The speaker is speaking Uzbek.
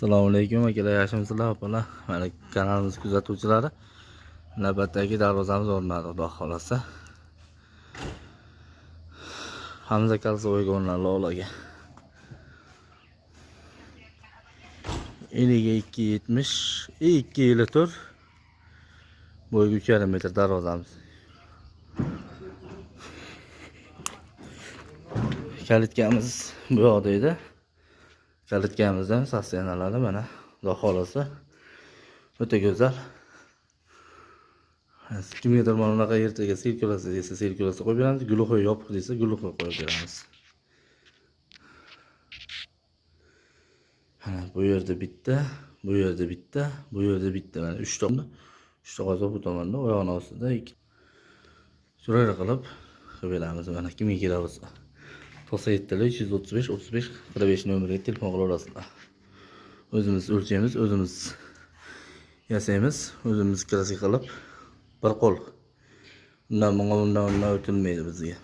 Assalomu alaykum akalar, yaxshimisizlar, opalar? Mana kanalimiz kuzatuvchilari. Navbatdagi darvozamiz o'rnadi, xudo xolasa. Hamza koltsevoyga o'rnadi Lolaga. Eniga 2.70, 2.54, bo'yiga 3,5 metr darvozamiz. Kalitkamiz bu yoqda edi. Kalitkamizdan sostenalari mana, xudo xolasa o'ta go'zal. Kimgadir mana bunaqa ertaga sirkulasi desa, sirkulasi qo'yib beramiz, guluxoy yopiq desa, guluxoy qo'yib beramiz. Mana bu yerda bitta, bu yerda bitta, bu yerda bitta, mana 3 ta, 3 ta qozoq bu tomonda, oyog'ini ostida 2 chiroyli qilib qilib beramiz. Mana kimga kerak bo'lsa 97 335 35 45 nomeriga telefon qilaverasizlar. O'zimiz o'lchaymiz, o'zimiz yasaymiz, o'zimiz kraska qilib bir qo'l. Undan bunga, undan undan o'tilmaydi bizga.